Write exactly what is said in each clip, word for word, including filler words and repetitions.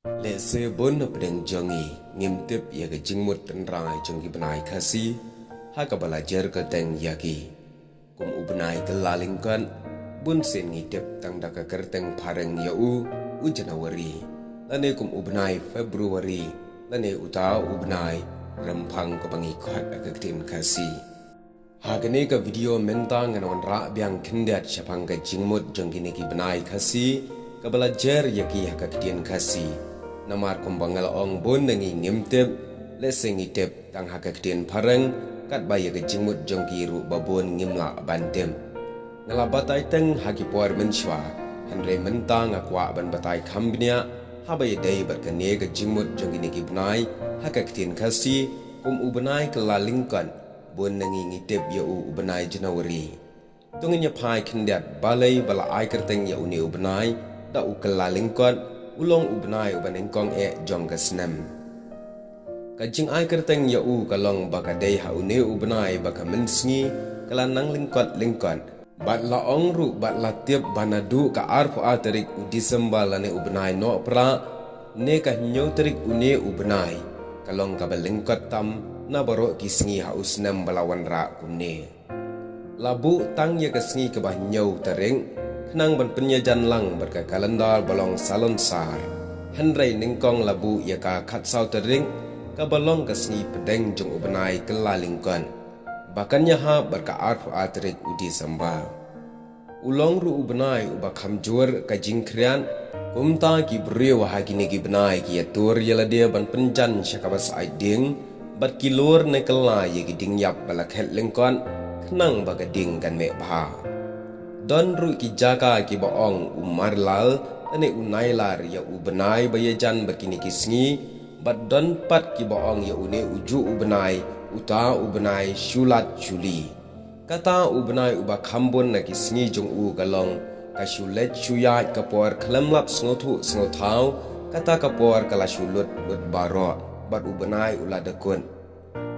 Lehse bun na pdeng jong ngi ngim tip ïa ka jingmut tynrai jong ki bnai Khasi ha kaba la jer kyrteng ïa ki. Kum u bnai Kyllalyngkot, bun sien ngi tip tang da ka kyrteng phareng ïa u, u January, lane kum u bnai February, lane uta u bnai Rymphang kaba ngi khot ha ka ktien Khasi. Ha kane ka video mynta ngan wanrah biang khyndiat shaphang ka jingmut jong kine ki bnai Khasi kaba la jer ïa ki ha ka ktien Khasi. Namar kumba nga la ong bun na ngi ngim tip, lehse ngi tip tang ha ka ktien phareng, katba ïa ka jingmut jong ki ruh ba bun ngim lah ban tip. Nga la batai teng ha ki por mynshuwa, hynrei mynta nga kwah ban batai kham bniah haba ïadei bad kane ka jingmut jong kine ki bnai ha ka ktien Khasi, kum u bnai Kyllalyngkot, bun na ngi ngi tip ïa u u bnai January. To ngin ïa phai khyndiat balei ba la ai kyrteng ïa une u bnai da u Kyllalyngkot, u long u bnai uba nyngkong eh jong ka snem. Ka jingai kyrteng ïa u ka long ba ka dei ha une u bnai ba ka mynsngi ka la nang lyngkot lyngkot. Bad la ong ruh bad la tip ba naduh ka arphew ar tarik u December lane u bnai Nohprah ne ka hynñiew tarik une u bnai, ka long kaba lyngkot tam na baroh ki sngi ha u snem ba la wanrah kumne. La buh tang ïa ka sngi kaba hynñiew tarik khnang ban pynïajan lang bad ka kalendar ba long salonsar. Hynrei nyngkong la buh ïa ka khatsaw tarik kaba long ka sngi pdeng jong u bnai Kyllalyngkot, ba kan ïahap bad ka arphew ar tarik u December. U long ruh u bnai uba kham jur ka jingkhriat. Kumta ki briew ha kine ki bnai ki ïatur ïa lade ban pynjan sha kaba said dieng, bad ki lur ne kylla ïa ki dieng ïap ba la khet lyngkot khnang ba ka dieng kan meh bha. Don ruh ki jaka kiba ong u marlar lane u nailar ïa u bnai ba ïajan bad kine ki sngi, bad don pat kiba ong ïa une ujuh u bnai, uta u bnai Shulat Shuli. Kata u bnai uba kham bun na ki sngi jong u ka long ka shu leit shu ïaid ka por khlem lap sngewthuh sngewthaw, kata ka por ka la shu lut lut baroh bad u bnai u la dkut.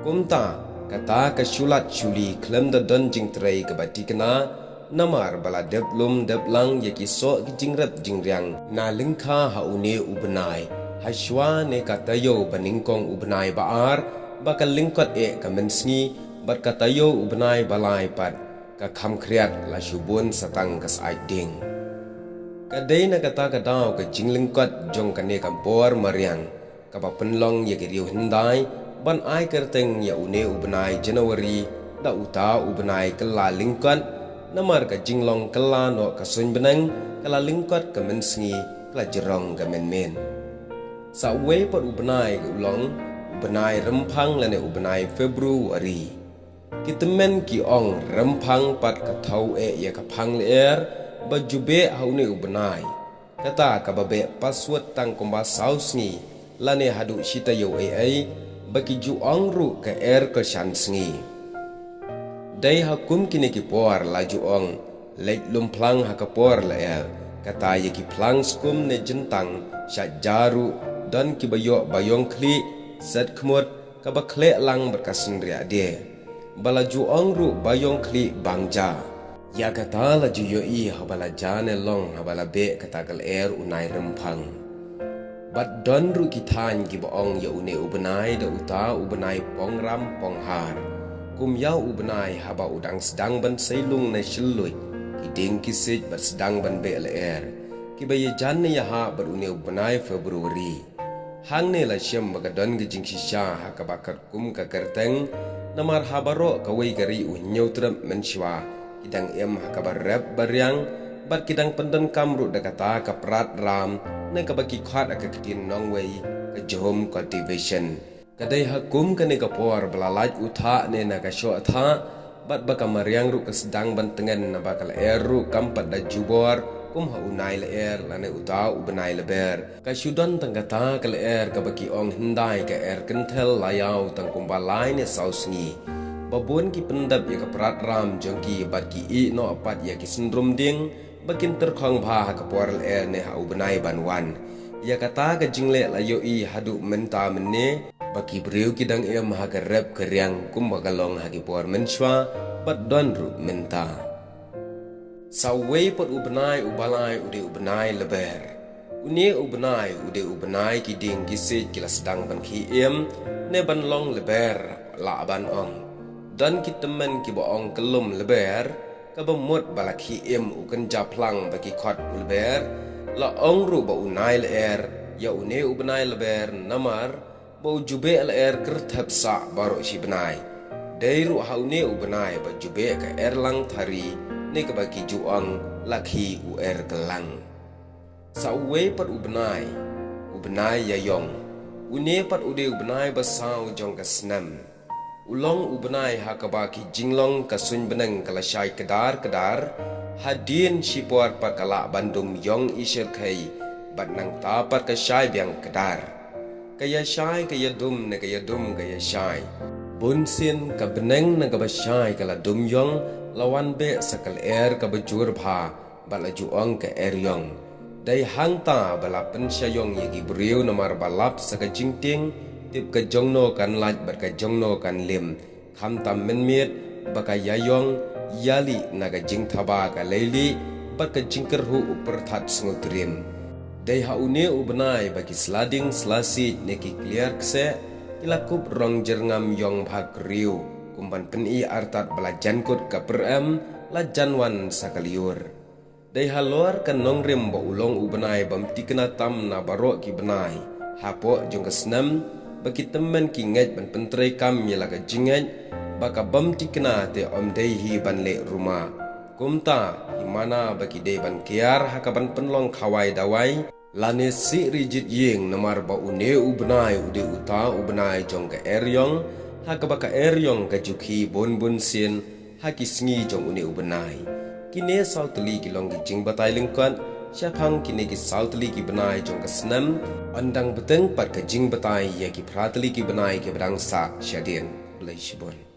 Kumta kata ka Shulat Shuli khlem da don jingtrei kaba thikna, namar ba la dep lum dep lang ïa ki soh ki jingrep jingriang na lyngkha ha une u bnai, ha shuwa ne ka taïew ba nyngkong u bnai ba ar ba ka lyngkot eh ka mynsngi, bad ka taïew u bnai ba lai pat ka kham khriat la shu bun sa tang ka said dieng. Ka dei na kata ka daw ka jinglyngkot jong kane ka bor mariang kaba pynlong ïa ki riew hyndai ban ai kyrteng ïa une u bnai January da uta u bnai Kyllalyngkot, namar ka jinglong kylla noh ka suiñ bneng ka la lyngkot ka mynsngi, ka la jrong ka mynmiet. Sa uwei pat u bnai u long u bnai Rymphang lane u bnai February. Ki tymmen ki ong Rymphang pat ka thaw eh ïa ka phang lyer ba ju beh ha une u bnai. Kata kaba beh paswut tang kumba saw sngi lane haduh shi taïew ei ei, ba ki ju ong ruh ka er ka shan sngi. Dei ha kum kine ki por la ju ong leit lum phlang ha ka por lyer, kata ïa ki phlang skum ne jyntang, shah ja ruh don kiba ïoh ba ïong khlieh, set khmut, kaba khleh lang bad ka synriah de. Ba la ju ong ruh ba ïong khlieh bang ja. Ïa kata la ju ïohi haba la ja ne long haba la beh kata ka lyer u nai Rymphang. Bad don ruh ki thaiñ kiba ong ïa une u bnai da uta u bnai Pongram Ponghar. Kum ïa u bnai haba u dang sdang ban sei lung ne shylluit, ki dieng ki siej bad sdang ban beh lyer, kiba ïajan ne ïahap bad une u bnai February. Hangne la shem ba ka don ka jingshisha ha kaba katkum ka kyrteng, namar ha baroh kawei ka ri u hynñiew trep mynshuwa ki dang im ha kaba rep ba riang, bad ki dang pyndonkam ruh da kata ka prat ram ne kaba ki khot ha ka ktien nongwei ka jhum cultivation. Ka dei ha kum kane ka por ba la lait u thah ne na ka shoh thah, bad ba ka mariang ruh ka sdang ban tngen naba ka lyer ruh kam pat da jubor kum ha u nai lyer lane uta u bnai Lber. Ka shu don tang kata ka lyer kaba ki ong hyndai ka er kynthel la ïaw tang kumba lai ne saw sngi. Ba bun ki pyndep ïa ka prat ram jong ki bad ki ïeh noh pat ïa ki syndrum dieng ba kin tyrkhong bha ha ka por lyer ne ha u bnai ban wan. Ïa kata ka jingleh la ïohi haduh mynta mynne, ba ki briew ki dang im ha ka rep ka riang kumba ka long ha ki por mynshuwa bad don ruh mynta. Sa uwei pat u bnai uba lai u dei u bnai Lber. Une u bnai u dei u bnai ki dieng ki siej ki la sdang ban khie im ne ban long lber, lah ban ong. Don ki tymmen kiba ong ka lum lber, kaba mut ba la khie im u kynja phlang ba ki khot u lber. La ong ruh ba u nai lyer ïa une u bnai lber namar ba u jubeh lyer kyrthep sah baroh shi bnai. Dei ruh ha une u bnai ba jubeh ka erlang thari ne kaba ki ju ong la khie u er kyllang. Sa uwei pat u bnai, u bnai ïaïong. Une pat u dei u bnai ba saw jong ka snem. U long u bnai ha kaba ki jinglong ka suiñ bneng ka la shai kdar kdar, hadien shipor pat ka lah ban dum ïong i shyrkhei, bad nangta pat ka shai biang kdar. Ka ïashai ka ïadum ne ka ïadum ka ïashai. Bunsien ka bneng na kaba shai ka la dum ïong, la wan beh sa ka lyer kaba jur bha, bad la ju ong ka er ïong. Dei hangta ba la pynshai ïong ïa ki briew namar ba lap sa ka jingtieng, tip ka jongno kan lait bad ka jongno kan lim. Khamtam mynmiet ba ka ïaïong ïalieh na ka jingthaba ka leilieh bad ka jingkyrhuh u pyrthat sngewtriem. Dei ha une u bnai ba ki sla dieng sla siej ne ki kliar kseh ki la kup rong jyrngam ïong bha kriew, kum ban pyni artat ba la jan kut ka pyrem, la jan wan sa ka lyiur. Dei halor ka nongrim ba u long u bnai bym tikna tam na baroh ki bnai hapoh jong ka snem, ba ki tymmen ki ngeit ban pyntreikam ïa la ka jingngeit ba ka bym tikna te ym dei hi ban leh ruma. Kumta, hi mana ba ki dei ban kiar ha ka ban pynlong khawai dawai lane sih ri jied ïing namar ba une u bnai u dei uta u bnai jong ka er ïong, ha kaba ka er ïong ka ju khie bun bun sien ha ki sngi jong une u bnai. Kine saw tylli ki long ki jingbatai lyngkot shaphang kine ki saw tylli ki bnai jong ka snem. Yn dang bteng pat ka jingbatai ïa ki phra tylli ki bnai kiba dang sah shadien. Khublei shibun.